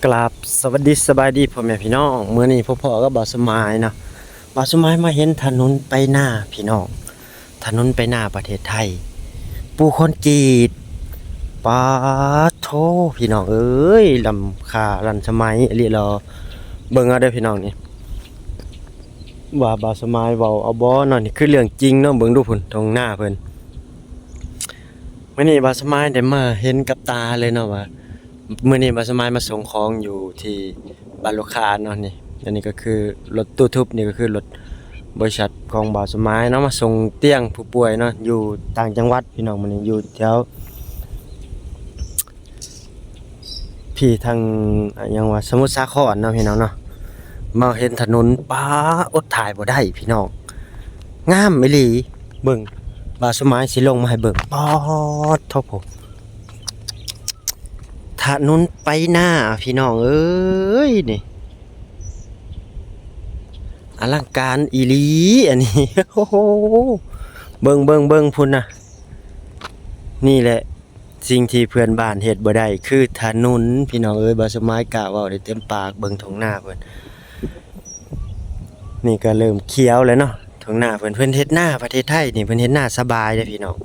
ກາບສະຫວັດດີສະບາຍດີພໍ່ແມ່ພີ່ນ້ອງ, ມື້ນີ້ພົບພໍ້ກັບບ່າວສະໝາຍເນາະ. ບ່າວສະໝາຍມາເຫັນຖະໜົນໄປນາພີ່ນ້ອງ, ຖະໜົນໄປນາປະເທດໄທ. ປູຄອນກຣີດ, ປາດໂທ້ ພີ່ນ້ອງເອີຍ, ລ້ຳຄ່າລ້ຳສະໄໝອີ່ຫຼີຫຼໍ. ເບິ່ງເອົາເດີພີ່ນ້ອງນີ້, ວ່າບ່າວສະໝາຍເວົ້າເອົາບໍ່ເນາະ, ນີ້ຄືເລື່ອງຈິງເນາະ. ເບິ່ງດູພຸ້ນ ທົ່ງນາເພິ່ນ. ມື້ນີ້ບ່າວສະໝາຍໄດ້ມາເຫັນກັບຕາເລີຍເນາະວ່າ ມື້ນີ້ບ່າວສະໝາຍມາສົ່ງຂອງຢູ່ທີ່ບ້ານລູກຄ້າເນາະ. ນີ້ ອັນນີ້ກໍຄືລົດຕູ້ທຶບ, ນີ້ກໍຄືລົດບໍລິສັດຂອງບ່າວສະໝາຍເນາະ, ມາສົ່ງຕຽງຜູ້ປ່ວຍເນາະ ຢູ່ຕ່າງຈັງຫວັດພີ່ນ້ອງ. ມື້ນີ້ຢູ່ແຖວ ພີ່ທາງ ອາ ຫຍັງວ່າ ສະໝຸດສາຄອນເນາະພີ່ນ້ອງເນາະ. ມາເຫັນຖະໜົນ ປາ ອົດຖ່າຍບໍ່ໄດ້ພີ່ນ້ອງ, ງາມອີ່ຫຼີ. ເບິ່ງ ບ່າວສະໝາຍຊິລົງມາໃຫ້ເບິ່ງ, ປາດໂທ້ ຖະໜົນໄປນາພີ່ນ້ອງເອີຍ, ນີ້ ອະລັງການອີ່ຫຼີອັນນີ້. ໂອ້ໂຫ ເບິ່ງ ເບິ່ງ ເບິ່ງພຸ້ນນະ. ນີ້ແຫຼະ ສິ່ງທີ່ເພື່ອນບ້ານເຮັດບໍ່ໄດ້ຄືຖະໜົນພີ່ນ້ອງເອີຍ. ບ່າວສະໝາຍກ້າເວົ້າໄດ້ເຕັມປາກ. ເບິ່ງທົ່ງນາເພິ່ນ, ນີ້ກໍເລີ່ມຂຽວແລ້ວເນາະ ທົ່ງນາເພິ່ນ. ເພິ່ນເຮັດນາປະເທດໄທນີ້ ເພິ່ນເຮັດນາສະບາຍເດ້ພີ່ນ້ອງ,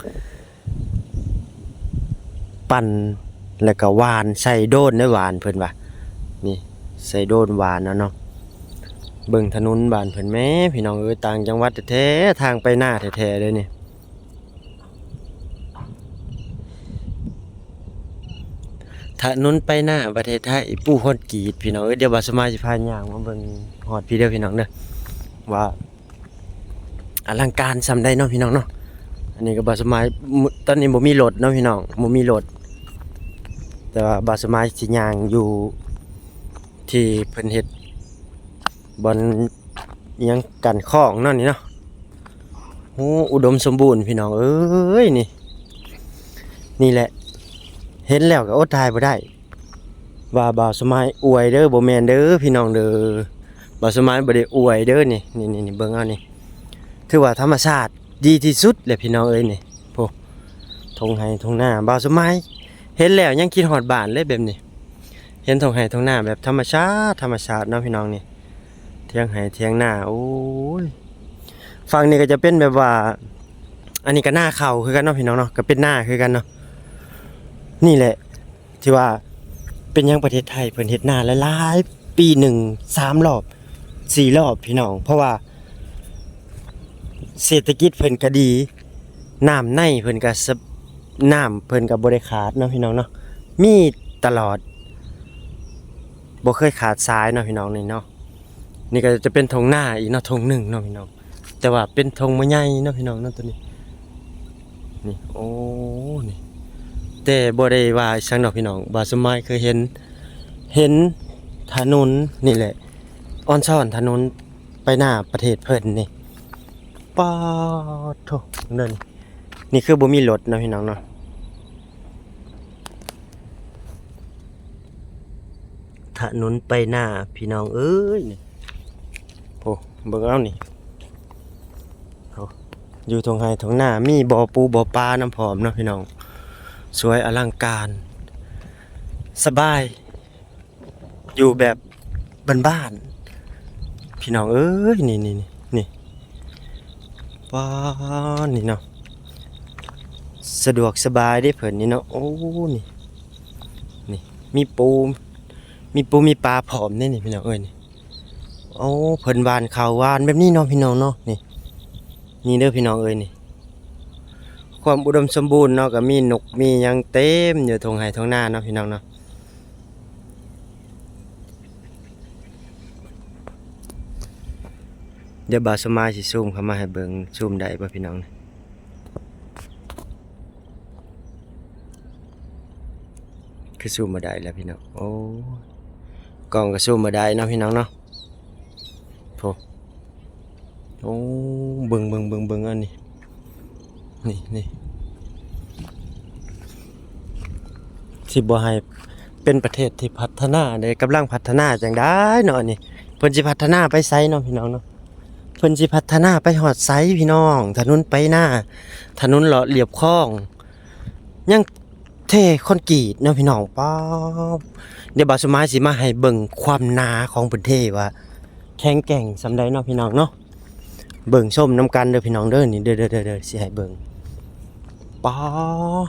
ປັ່ນແລ້ວກໍຫວ່ານໃສ່ໂດຣນໄດ້ ຫວ່ານເພິ່ນວ່າ. ນີ້ ໃສ່ໂດຣນຫວ່ານເອົາເນາະ. ເບິ່ງຖະໜົນບ້ານເພິ່ນແມ້ພີ່ນ້ອງເອີຍ, ຕ່າງຈັງຫວັດແທ້ໆ, ທາງໄປນາແທ້ໆເດ້ນີ້. ຖະໜົນໄປນາປະເທດໄທ ປູຄອນກຣີດພີ່ນ້ອງເອີຍ. ດຽວບ່າວສະໝາຍຊິພາຍ່າງມາເບິ່ງຮອດພີ້ເດີພີ່ນ້ອງເດີ ວ່າອະລັງການສ່ຳໃດເນາະພີ່ນ້ອງເນາະ. ອັນນີ້ກໍບ່າວສະໝາຍ ຕອນນີ້ບໍ່ມີລົດເນາະພີ່ນ້ອງ, ບໍ່ມີລົດ, ແຕ່ວ່າບ່າວສະໝາຍຊິຍ່າງຢູ່ທີ່ເພິ່ນເຮັດ ບ່ອນ ອີຫຍັງ ກັ້ນຂອງເນາະນີ້ເນາະ. ໂອ້ ອຸດົມສົມບູນພີ່ນ້ອງເອີຍ ນີ້ ນີ້ແຫຼະ ເຫັນແລ້ວກໍອົດຖ່າຍບໍ່ໄດ້. ວ່າບ່າວສະໝາຍອວຍເດີ ບໍ່ແມ່ນເດີພີ່ນ້ອງເດີ, ບ່າວສະໝາຍບໍ່ໄດ້ອວຍເດີນີ້. ນີ້ ນີ້ ນີ້ ເບິ່ງເອົານີ້, ຖືວ່າທຳມະຊາດດີທີ່ສຸດແຫຼະພີ່ນ້ອງເອີຍນີ້. ໂອ້ ທົ່ງໄຮ່ທົ່ງນາ ບ່າວສະໝາຍເຫັນແລ້ວຍັງຄິດຮອດບ້ານເລີຍແບບນີ້. ເຫັນທົ່ງໄຮ່ທົ່ງນາແບບທຳມະຊາດ ທຳມະຊາດເນາະພີ່ນ້ອງນີ້, ຖຽງໄຮ່ຖຽງນາ. ໂອ້ຍ ຝັ່ງນີ້ກໍຈະເປັນແບບວ່າ ອັນນີ້ກໍນາເຂົ້າຄືກັນເນາະພີ່ນ້ອງເນາະ, ກໍເປັນນາຄືກັນເນາະ. ນີ້ແຫຼະ ທີ່ວ່າເປັນຫຍັງປະເທດໄທເພິ່ນເຮັດນາຫຼາຍໆ ປີໜຶ່ງສາມລອບ ສີ່ລອບພີ່ນ້ອງ, ເພາະວ່າເສດຖະກິດເພິ່ນກໍດີ, ນ້ຳໃນເພິ່ນກໍສະ ນ້ຳເພິ່ນກໍບໍ່ໄດ້ຂາດເນາະພີ່ນ້ອງເນາະ, ມີຕະຫຼອດ ບໍ່ເຄີຍຂາດສາຍເນາະພີ່ນ້ອງນີ້ເນາະ. ນີ້ກໍຈະເປັນທົ່ງນາອີກເນາະ ທົ່ງໜຶ່ງເນາະພີ່ນ້ອງ, ແຕ່ວ່າເປັນທົ່ງບໍ່ໃຫຍ່ເນາະພີ່ນ້ອງເນາະ ຕົວນີ້. ນີ້ ໂອ້ ນີ້ ແຕ່ບໍ່ໄດ້ວ່າອີ່ຫຍັງດອກພີ່ນ້ອງ, ບ່າວສະໝາຍເຄີຍເຫັນ ເຫັນຖະໜົນນີ້ແຫຼະ ອອນຊອນຖະໜົນໄປນາປະເທດເພິ່ນນີ້. ປາດໂທ້ ເດີນີ້ ນີ້ຄືບໍ່ມີລົດເນາະພີ່ນ້ອງເນາະ. ຖະໜົນໄປນາພີ່ນ້ອງເອີຍນີ້. ໂອ້ ເບິ່ງເອົານີ້ ໂອ້ ຢູ່ທົ່ງໄຮ່ທົ່ງນາ ມີບໍ່ປູບໍ່ປານຳພ້ອມເນາະພີ່ນ້ອງ. ສວຍອະລັງການ ສະບາຍ ຢູ່ແບບບ້ານໆ ພີ່ນ້ອງເອີຍ. ນີ້ ນີ້ ນີ້ ນີ້ ປາດ ນີ້ເນາະ ສະດວກສະບາຍເດ້ເພິ່ນນີ້ເນາະ. ໂອ້ ນີ້ ນີ້ ມີປູ ມີປູມີປາພ້ອມເດ້ນີ້ພີ່ນ້ອງເອີຍນີ້. ໂອ້ ເພິ່ນຫວ່ານເຂົ້າຫວ່ານແບບນີ້ເນາະພີ່ນ້ອງເນາະ. ນີ້ ນີ້ເດີພີ່ນ້ອງເອີຍນີ້ ຄວາມອຸດົມສົມບູນເນາະ, ກໍມີນົກມີຫຍັງເຕັມຢູ່ທົ່ງໄຮ່ທົ່ງນາເນາະພີ່ນ້ອງເນາະ. ດຽວບ່າວສະໝາຍຊິຊູມເຂົ້າມາໃຫ້ເບິ່ງ, ຊູມໄດ້ບໍ່ພີ່ນ້ອງ? ຄືຊູມບໍ່ໄດ້ແລ້ວພີ່ນ້ອງ. ໂອ້ ກ້ອງກໍຊູມບໍ່ໄດ້ເນາະພີ່ນ້ອງເນາະ. ໂອ້ ໂອ້ ເບິ່ງ ເບິ່ງ ເບິ່ງ ເບິ່ງອັນນີ້ ນີ້ ນີ້ ຊິບໍ່ໃຫ້ເປັນປະເທດທີ່ພັດທະນາເດ້, ກຳລັງພັດທະນາຈັ່ງໃດເນາະ. ອັນນີ້ເພິ່ນຊິພັດທະນາໄປໃສເນາະພີ່ນ້ອງເນາະ? ເພິ່ນຊິພັດທະນາໄປຮອດໃສພີ່ນ້ອງ? ຖະໜົນໄປນາ, ຖະໜົນເລາະລຽບຄອງ ຍັງ ເທຄອນກຣີດເນາະພີ່ນ້ອງ. ປ້າດ ດຽວບ່າວສົມໝາຍຊິມາໃຫ້ເບິ່ງຄວາມໜາຂອງເພິ່ນເທວ່າແຂງແກ່ງສ່ຳໃດເນາະພີ່ນ້ອງເນາະ. ເບິ່ງຊົມນຳກັນເດີພີ່ນ້ອງເດີ. ນີ້ເດີ ເດີ ເດີ ເດີ ຊິໃຫ້ເບິ່ງ. ປ້າດ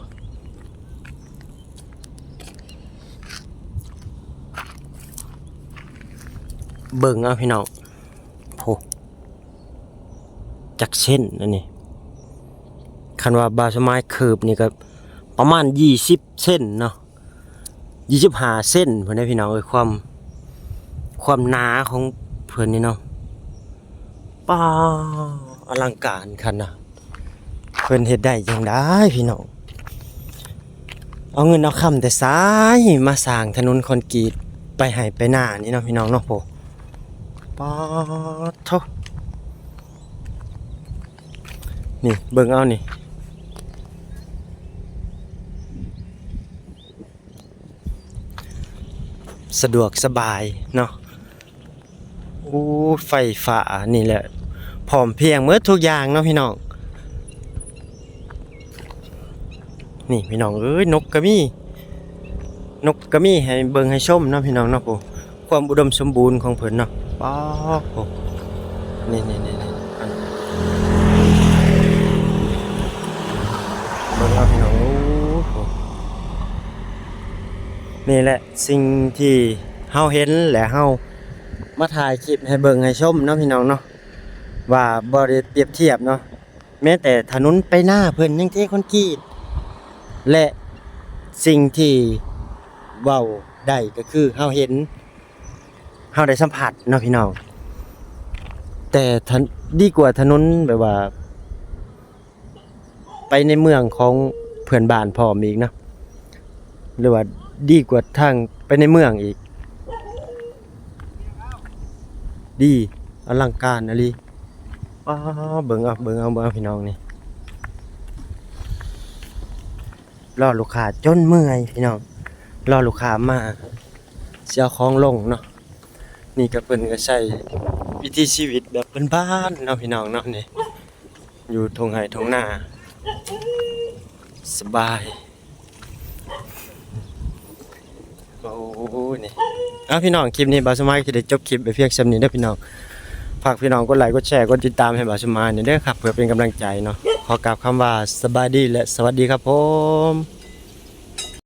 ເບິ່ງເອົາພີ່ນ້ອງ. ໂອ້ ຈັກເຊັນອັນນີ້? ຄັນວ່າບ່າວສົມໝາຍຄືບນີ້ກໍປະມານຊາວເຊັນເນາະ, ຊາວຫ້າເຊັນພຸ້ນເດ້ພີ່ນ້ອງເອີຍ. ຄວາມ ຄວາມໜາຂອງເພິ່ນນີ້ເນາະ. ປ້າດ ອະລັງການຂະໜາດ. ເພິ່ນເຮັດໄດ້ຈັ່ງໃດພີ່ນ້ອງ? ເອົາເງິນເອົາຄຳແຕ່ໃສມາສ້າງຖະໜົນຄອນກຣີດໄປໄຮ່ໄປນານີ້ເນາະພີ່ນ້ອງເນາະ. ໂອ້ ປາດໂທ້ ນີ້ເບິ່ງເອົານີ້ ສະດວກສະບາຍເນາະ. ໂອ້ ໄຟຟ້ານີ້ແຫຼະ ພ້ອມພຽງໝົດທຸກຢ່າງເນາະພີ່ນ້ອງ. ນີ້ພີ່ນ້ອງເອີຍ ນົກກໍມີ ນົກກໍມີໃຫ້ເບິ່ງໃຫ້ຊົມເນາະພີ່ນ້ອງເນາະ. ໂອ້ ຄວາມອຸດົມສົມບູນຂອງເພິ່ນເນາະ. ປ້າດ ໂອ້ ນີ້ໆໆໆ ອັນ ເບິ່ງເອົາພີ່ນ້ອງ. ໂອ້ ນີ້ແຫຼະ ສິ່ງທີ່ເຮົາເຫັນ ແລະ ເຮົາມາຖ່າຍຄລິບໃຫ້ເບິ່ງໃຫ້ຊົມເນາະພີ່ນ້ອງເນາະ ວ່າບໍ່ໄດ້ປຽບທຽບເນາະ. ແມ້ແຕ່ຖະໜົນໄປນາເພິ່ນຍັງເທຄອນກຣີດ ແລະ ສິ່ງທີ່ເວົ້າໄດ້ກໍຄືເຮົາເຫັນ ເຮົາໄດ້ສຳຜັດເນາະພີ່ນ້ອງ. ແຕ່ ດີກວ່າຖະໜົນແບບວ່າ ໄປໃນເມືອງຂອງເພື່ອນບ້ານພ້ອມອີກເນາະ ຫຼືວ່າດີກວ່າທາງໄປໃນເມືອງອີກ. ດີ ອະລັງການອີ່ຫຼີ. ປ້າ ເບິ່ງເອົາ ເບິ່ງເອົາ ເບິ່ງເອົາພີ່ນ້ອງນີ້. ລໍລູກຄ້າຈົນເມື່ອຍພີ່ນ້ອງ ລໍລູກຄ້າມາຊິເອົາຂອງລົງເນາະ. ນີ້ກໍເພິ່ນກໍໃຊ້ວິຖີຊີວິດແບບບ້ານໆເນາະພີ່ນ້ອງເນາະ. ນີ້ ຢູ່ທົ່ງໄຮ່ທົ່ງນາ ສະບາຍ. ໂອ້ ນີ້ ເອົາ ພີ່ນ້ອງ ຄລິບນີ້ບ່າວສົມໝາຍກໍຊິໄດ້ຈົບຄລິບໄປພຽງສ່ຳນີ້ເດີພີ່ນ້ອງ. ຝາກພີ່ນ້ອງກົດໄລ ກົດແຊ ກົດຕິດຕາມໃຫ້ບ່າວສົມໝາຍແດ່ເດີຄັບ ເພື່ອເປັນກຳລັງໃຈເນາະ. ຂໍກ່າວຄຳວ່າສະບາຍດີ ແລະ ສະຫວັດດີຄັບຜົມ.